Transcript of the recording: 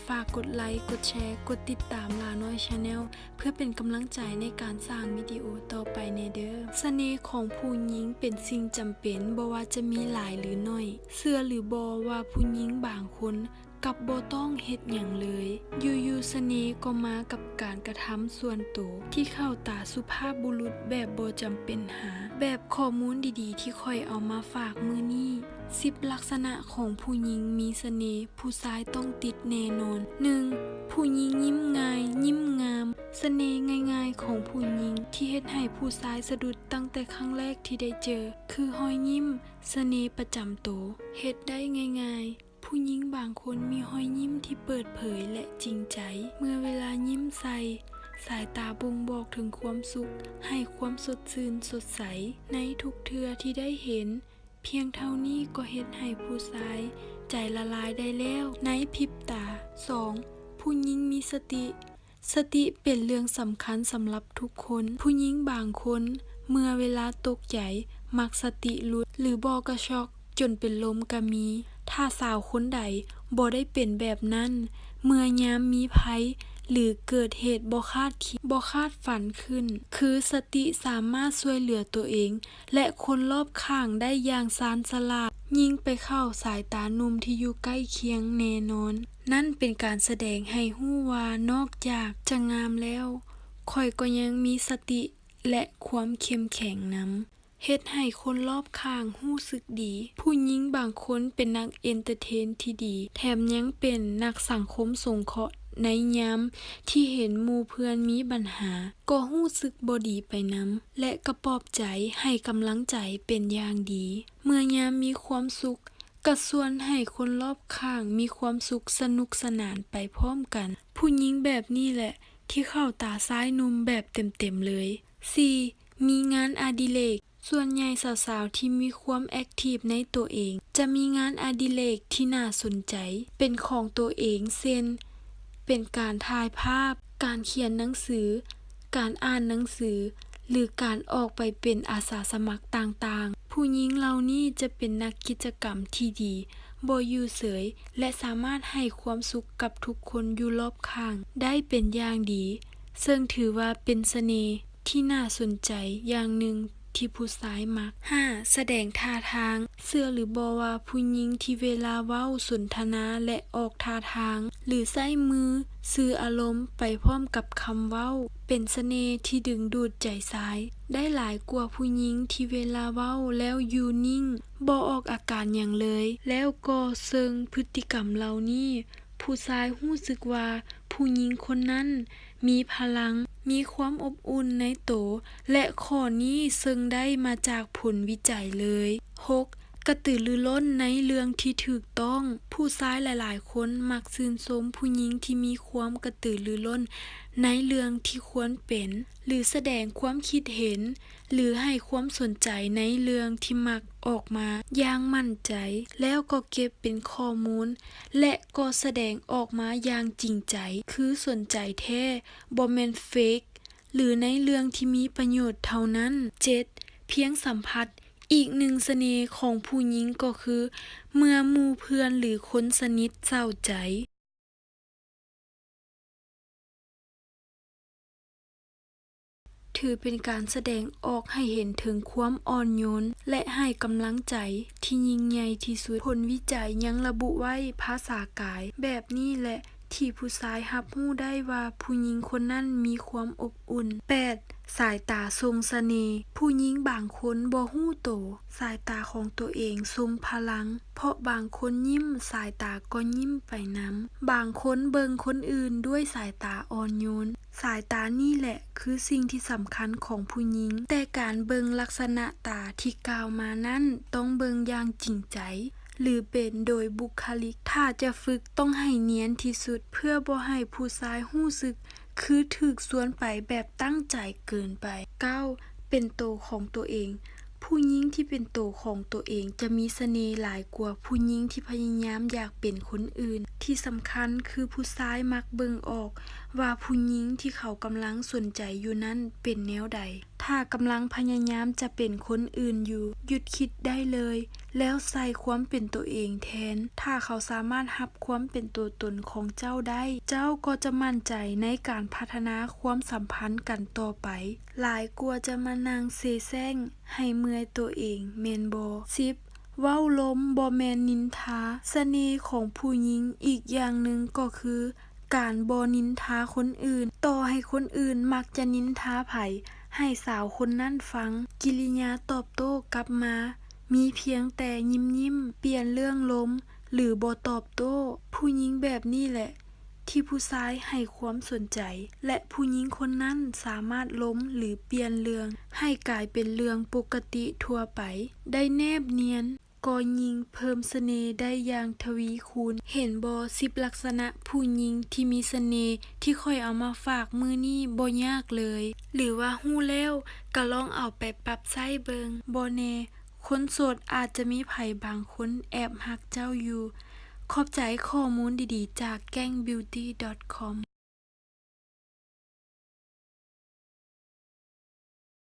ຝາກກົດໄລ, ກົດແຊ, ກົດຕິດຕາມຫຼ້ານ້ອຍ Channel ເພື່ອເປັນກຳລັງໃຈໃນການສ້າງວິດີໂອຕໍ່ໄປແດ່ເດີ້. ສະເໜ່ຂອງຜູ້ຍິງເປັນສິ່ງຈຳເປັນ, ບໍ່ວ່າຈະມີຫຼາຍຫຼືໜ້ອຍ. ເຊື່ອຫຼືບໍ່ວ່າຜູ້ຍິງບາງຄົນ ກັບບໍ່ຕ້ອງເຮັດຫຍັງເລີຍ. ຢູ່ໆສະເໜ່ກໍມາກັບການກະທຳສ່ວນໂຕທີ່ເຂົ້າຕາສຸພາບບຸລຸດແບບບໍ່ຈຳເປັນຫາ. ແບບຂໍ້ມູນດີໆທີ່ຂ້ອຍເອົາມາຝາກມື້ນີ້, ສິບລັກສະນະຂອງຜູ້ຍິງມີສະເໜ່ ຜູ້ຊາຍຕ້ອງຕິດແນ່ນອນ. ໜຶ່ງ, ຜູ້ຍິງຍິ້ມງ່າຍ, ຍິ້ມງາມ. ສະເໜ່ງ່າຍໆຂອງຜູ້ຍິງທີ່ເຮັດໃຫ້ຜູ້ຊາຍສະດຸດຕັ້ງແຕ່ຄັ້ງແລກທີ່ໄດ້ເຈີ ຄືຮອຍຍິ້ມ, ສະເໜ່ປະຈຳໂຕ. ເຮັດໄດ້ງ່າຍໆ. ຜູ້ຍິງບາງຄົນມີຮອຍຍິ້ມທີ່ເປີດເຜີຍ ແລະ ຈິງໃຈ. ເມື່ອເວລາຍິ້ມໃສ່, ສາຍຕາບົ່ງບອກເຖິງຄວາມສຸກ, ໃຫ້ຄວາມສົດຊື່ນສົດໃສໃນທຸກເທື່ອທີ່ໄດ້ເຫັນ. ພຽງເທົ່ານີ້ກໍເຮັດໃຫ້ຜູ້ຊາຍໃຈລະລາຍໄດ້ແລ້ວໃນພິບຕາ. ສອງ, ຜູ້ຍິງມີສະຕິ. ສະຕິເປັນເລື່ອງສຳຄັນສຳລັບທຸກຄົນ. ຜູ້ຍິງບາງຄົນເມື່ອເວລາຕົກໃຈມັກສະຕິຫຼຸດ ຫຼື ບໍ່ກະຊອກຈົນເປັນລົມກະມີ. ຖ້າສາວຄົນໃດບໍ່ໄດ້ເປັນແບບນັ້ນ ເມື່ອຍາມມີໄພ ຫຼື ເກີດເຫດບໍ່ຄາດຄິດ, ບໍ່ຄາດຝັນຂຶ້ນ, ຄືສະຕິສາມາດຊ່ວຍເຫຼືອຕົວເອງ ແລະ ຄົນລອບຂ້າງໄດ້ຢ່າງຊານສະຫຼາດ, ຍິງໄປເຂົ້າສາຍຕາໜຸ່ມທີ່ຢູ່ໃກ້ຄຽງແນ່ນອນ. ນັ້ນເປັນການສະແດງໃຫ້ຮູ້ວ່ານອກຈາກຈະງາມແລ້ວ, ຂ້ອຍກໍຍັງມີສະຕິ ແລະ ຄວາມເຂັ້ມແຂງນຳ, ເຮັດໃຫ້ຄົນລອບຂ້າງຮູ້ສຶກດີ. ຜູ້ຍິງບາງຄົນເປັນນັກເອັນເຕີເທນທີ່ດີ, ແຖມຍັງເປັນນັກສັງຄົມສົງເຄາະ. ໃນຍາມທີ່ເຫັນໝູ່ເພື່ອນມີບັນຫາ, ກໍຮູ້ສຶກບໍ່ດີໄປນຳ ແລະ ກະປອບໃຈ, ໃຫ້ກຳລັງໃຈເປັນຢ່າງດີ. ເມື່ອຍາມມີຄວາມສຸກ, ກະຊວນໃຫ້ຄົນລອບຂ້າງມີຄວາມສຸກສະໜຸກສະໜານໄປພ້ອມກັນ. ຜູ້ຍິງແບບນີ້ແຫຼະທີ່ເຂົ້າຕາຊາຍໜຸ່ມແບບເຕັມໆເລີຍ. ສີ່, ມີງານອະດິເລກ. ສ່ວນໃຫຍ່ສາວໆທີ່ມີຄວາມແອັກທີບໃນໂຕເອງ ຈະມີງານອະດິເລກທີ່ໜ້າສົນໃຈເປັນຂອງໂຕເອງ ເຊັ່ນ ເປັນການຖ່າຍພາບ, ການຂຽນໜັງສື, ການອ່ານໜັງສື ຫຼື ການອອກໄປເປັນອາສາສະໝັກຕ່າງໆ. ຜູ້ຍິງເຫຼົ່ານີ້ຈະເປັນນັກກິດຈະກຳທີ່ດີ, ບໍ່ຢູ່ເສີຍ ແລະ ສາມາດໃຫ້ຄວາມສຸກກັບທຸກຄົນຢູ່ລອບຂ້າງໄດ້ເປັນຢ່າງດີ, ເຊິ່ງຖືວ່າເປັນສະເໜ່ທີ່ໜ້າສົນໃຈຢ່າງໜຶ່ງທີ່ຜູ້ຊາຍມັກ. ຫ້າ, ສະແດງທ່າທາງ. ເຊື່ອຫຼືບໍ່ວ່າຜູ້ຍິງທີ່ເວລາເວົ້າສົນທະນາ ແລະ ອອກທ່າທາງ ຫຼື ໃຊ້ມືສື່ອາລົມໄປພ້ອມກັບຄຳເວົ້າ ເປັນສະເໜ່ທີ່ດຶງດູດໃຈຊາຍໄດ້ຫຼາຍກວ່າຜູ້ຍິງທີ່ເວລາເວົ້າແລ້ວຢູ່ນິ່ງ, ບໍ່ອອກອາການຫຍັງເລີຍ. ແລ້ວກໍເຊິ່ງພຶດຕິກຳເຫຼົ່ານີ້, ຜູ້ຊາຍຮູ້ສຶກວ່າຜູ້ຍິງຄົນນັ້ນມີພະລັງ, ມີຄວາມອົບອຸ່ນໃນໂຕ ແລະ ຂໍ້ນີ້ເຊິ່ງໄດ້ມາຈາກຜົນວິໄຈເລີຍ. ຫົກ, ກະຕືລືລົ້ນໃນເລື່ອງທີ່ຖືກຕ້ອງ. ຜູ້ຊາຍຫຼາຍໆຄົນມັກຊື່ນຊົມຜູ້ຍິງທີ່ມີຄວາມກະຕືລືລົ້ນໃນເລື່ອງທີ່ຄວນເປັນ ຫຼື ສະແດງຄວາມຄິດເຫັນ ຫຼື ໃຫ້ຄວາມສົນໃຈໃນເລື່ອງທີ່ມັກອອກມາຢ່າງໝັ້ນໃຈ ແລ້ວກໍເກັບເປັນຂໍ້ມູນ ແລະ ກໍສະແດງອອກມາຢ່າງຈິງໃຈ ຄືສົນໃຈແທ້, ບໍ່ແມ່ນເຟກ ຫຼື ໃນເລື່ອງທີ່ມີປະໂຫຍດເທົ່ານັ້ນ. ເຈັດ, ພຽງສຳຜັດ. ອີກໜຶ່ງສະເໜ່ຂອງຜູ້ຍິງກໍຄື ເມື່ອໝູ່ເພື່ອນ ຫຼື ຄົນສະໜິດເສົ້າໃຈ. ຖືເປັນການສະແດງອອກໃຫ້ເຫັນເຖິງຄວາມອ່ອນໂຍນ ແລະ ໃຫ້ກຳລັງໃຈທີ່ຍິ່ງໃຫຍ່ທີ່ສຸດ. ຜົນວິໄຈຍັງລະບຸໄວ້ ພາສາກາຍແບບນີ້ແຫຼະ ທີ່ຜູ້ຊາຍຮັບຮູ້ໄດ້ວ່າຜູ້ຍິງຄົນນັ້ນມີຄວາມອົບອຸ່ນ. ແປດ, ສາຍຕາຊົງສະເໜ່. ຜູ້ຍິງບາງຄົນບໍ່ຮູ້ໂຕ, ສາຍຕາຂອງໂຕເອງຊົງພະລັງ, ເພາະບາງຄົນຍິ້ມ, ສາຍຕາກໍຍິ້ມໄປນຳ. ບາງຄົນເບິ່ງຄົນອື່ນດ້ວຍສາຍຕາອ່ອນໂຍນ. ສາຍຕານີ້ແຫຼະຄືສິ່ງທີ່ສຳຄັນຂອງຜູ້ຍິງ, ແຕ່ການເບິ່ງລັກສະນະຕາທີ່ກ່າວມານັ້ນ ຕ້ອງເບິ່ງຢ່າງຈິງໃຈ ຫຼື ເປັນໂດຍບຸກຄະລິກ. ຖ້າຈະຝຶກ, ຕ້ອງໃຫ້ນຽນທີ່ສຸດ ເພື່ອບໍ່ໃຫ້ຜູ້ຊາຍຮູ້ສຶກຄືຖືກຊວນໄປແບບຕັ້ງໃຈເກີນໄປ. ເກົ້າ, ເປັນໂຕຂອງໂຕເອງ. ຜູ້ຍິງທີ່ເປັນໂຕຂອງໂຕເອງຈະມີສະເໜ່ຫຼາຍກວ່າຜູ້ຍິງທີ່ພະຍາຍາມຢາກເປັນຄົນອື່ນ. ທີ່ສຳຄັນຄືຜູ້ຊາຍມັກເບິ່ງອອກວ່າຜູ້ຍິງທີ່ເຂົາກຳລັງສົນໃຈຢູ່ນັ້ນເປັນແນວໃດ. ຖ້າກຳລັງພະຍາຍາມຈະເປັນຄົນອື່ນຢູ່, ຢຸດຄິດໄດ້ເລີຍ ແລ້ວໃສ່ຄວາມເປັນໂຕເອງແທນ. ຖ້າເຂົາສາມາດຮັບຄວາມເປັນໂຕຕົນຂອງເຈົ້າໄດ້, ເຈົ້າກໍຈະໝັ້ນໃຈໃນການພັດທະນາຄວາມສຳພັນກັນຕໍ່ໄປ, ຫຼາຍກວ່າຈະມານັ່ງເຊແຊງໃຫ້ເມື່ອຍໂຕເອງ, ແມ່ນບໍ່? ສິບ ເວົ້າລົມບໍ່ແມ່ນນິນທາ. ສະເໜ່ຂອງຜູ້ຍິງອີກຢ່າງໜຶ່ງກໍຄື ການບໍ່ນິນທາຄົນອື່ນ. ຕໍ່ໃຫ້ຄົນອື່ນມັກຈະນິນທາໃຜ, ໃຫ້ສາວຄົນນັ້ນຟັງ, ກິລິຍາຕອບໂຕ້ກັບມາ ມີພຽງແຕ່ຍິ້ມໆ, ປ່ຽນເລື່ອງລົມ ຫຼື ບໍ່ຕອບໂຕ້. ຜູ້ຍິງແບບນີ້ແຫຼະ ທີ່ຜູ້ຊາຍໃຫ້ຄວາມສົນໃຈ ແລະ ຜູ້ຍິງຄົນນັ້ນສາມາດລົມ ຫຼື ປ່ຽນເລື່ອງໃຫ້ກາຍເປັນເລື່ອງປົກກະຕິທົ່ວໄປໄດ້ແນບນຽນ, ກໍຍິ່ງເພີ່ມສະເໜ່ໄດ້ຢ່າງທະວີຄູນ. ເຫັນບໍ່ ສິບລັກສະນະຜູ້ຍິງທີ່ມີສະເໜ່ທີ່ຂ້ອຍເອົາມາຝາກມື້ນີ້ບໍ່ຍາກເລີຍ. ຫຼືວ່າຮູ້ແລ້ວກໍລອງເອົາໄປປັບໃຊ້ເບິ່ງ, ບໍ່ແນ່ ຄົນໂສດອາດຈະມີໃຜບາງຄົນແອບຮັກເຈົ້າຢູ່. ຂອບໃຈຂໍ້ມູນດີໆຈາກ gangbeauty.com.